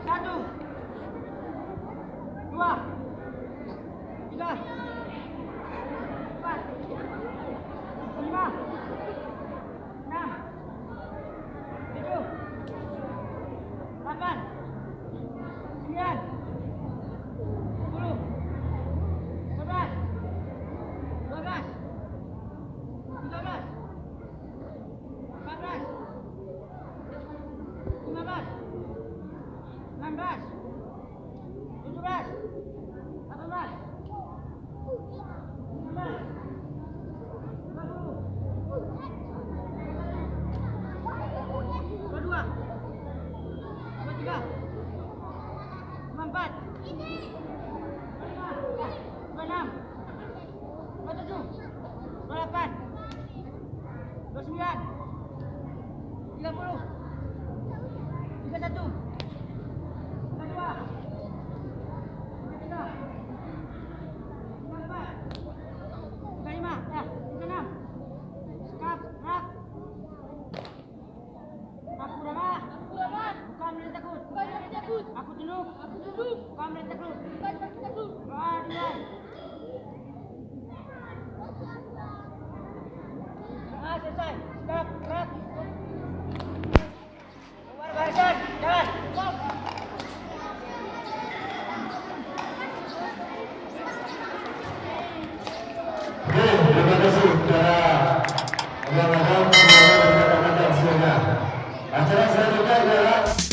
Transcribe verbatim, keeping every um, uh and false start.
Satu. Dua. Tiga. Empat. Lima. Enam. Tujuh. Lapan. Sembilan. Sepuluh. Sebelas. Dua belas. Tiga belas. Empat belas. Lima belas. Enam belas. Tujuh belas. Lapan belas. Sembilan belas. Dua puluh. Dua dua. Dua tiga. Dua empat. Dua lima. Dua enam. Dua tujuh. Dua lapan. Dua sembilan. Tiga puluh. Tiga satu. Tiga dua. Tiga tiga. Tiga empat. Tiga lima. Ya, tiga enam. Skap, rak. Aku ramah. Aku ramah. Bukan boleh takut. Bukan boleh takut. Aku tunduk. Aku tunduk. Bukan boleh takut. Bukan boleh takut. Doa dimulai. Ah, selesai. Stop. Gerak. Keluar barisan. Jalan. Stop. Oke, terima kasih kepada abang-abang, abang-abang dan kakak-kakak semuanya. Acara selanjutnya ialah